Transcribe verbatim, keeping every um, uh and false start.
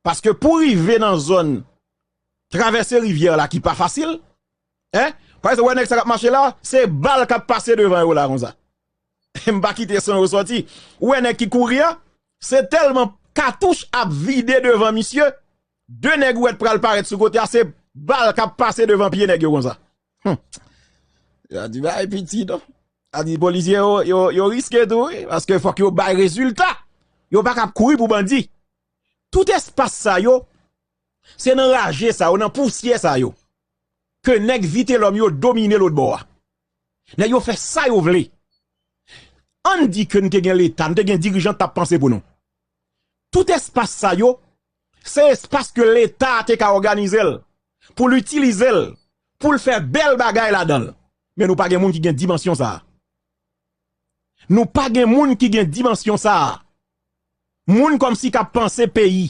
Paske pou rive nan zòn travèse rivyè la ki pa fasil, en, pa egzanp, wè nèg sa k ap mache la, se bal k ap pase devan yo la konsa. M pa kite san yo sòti. Ou wè nèg ki kouri a, se tèlman katouch ap vide devan misye, de nèg ou wè t pral parèt sou kote a, se bal k ap pase devan pye nèg yo konsa. Hum. Sa di bay piti non. Sa di polisye yo, yo, yo riske tou, wi, paske fòk yo bay rezilta. Yo pa k ap kouri pou bandi. Tout espas sa yo, se nan raje sa yo, nan pousyè sa yo, ke nèg Vitelòm yo domine lòt bò a. Nèg yo fè sa yo vle. Ann di ke n te gen Leta, n te gen dirijan t ap panse pou nou. Tout espas sa yo, se espas ke Leta te ka òganize l, pou l itilize l, pou l fè bèl bagay ladan l. Men nou pa gen moun ki gen dimansyon sa a. Nou pa gen moun ki gen dimansyon sa a. Moun kòmsi k ap panse peyi,